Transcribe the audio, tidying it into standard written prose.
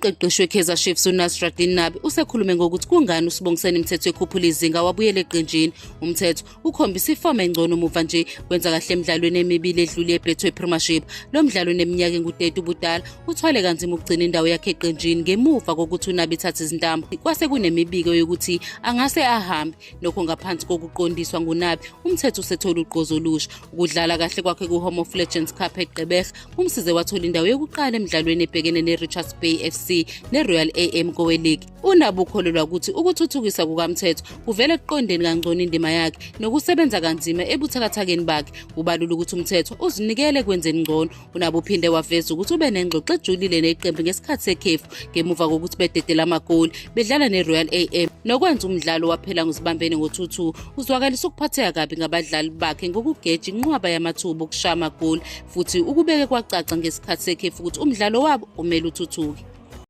Umqeqeshi weKaizer Chiefs uNasreddine Nabi usekhulume ngokuthi kungani uSibongiseni Mthethwa ekhuphula izinga wabuyela eqenjini. UMthethwa ukhombisa ifomu engcono muva nje, wenza kahle emidlalweni emibili edlule yeBetway Premiership. Lo mdlalo oneminyaka engu-30 ubudala uthwale kanzima ukugcina indawo yakhe eqenjini ngemuva kokuthi uNabi ethathe izintambo. Kwase kunemibiko yokuthi angase ahambe. Nokho ngaphansi kokuqondiswa nguNabi, uMthethwa usethola ugqozi olusha. Ukudlala kahle kwakhe ku-Home of Legends Cup eGqeberha kumsize wathola indawo yokuqala emidlalweni ebhekene ne-Richards Bay FC ne-Royal AM koweligi. UNabi ukholelwa ukuthi ukuthuthukisa kukaMthethwa kuvela ekuqondeni kangcono indima yakhe nokusebenza kanzima ebuthakathakeni bakhe. Ubalula ukuthi uMthethwa uzinikele ekwenzeni ngcono. UNabi uphinde waveza ukuthi ube nengxoxo ejulile neqembu ngesikhathi sekhefu ngemuva kokuthi bededele amagoli bedlala ne-Royal AM nokwenza umdlalo waphela ngozibambene ngo-2-2. Uzwakalisa ukuphatheka kabi ngabadlali bakhe ngokugeja inqwaba yamathuba okushaya amagoli futhi ukubeke kwacaca ngesikhathi sekhefu ukuthi umdlalo wabo kumele uthuthuke.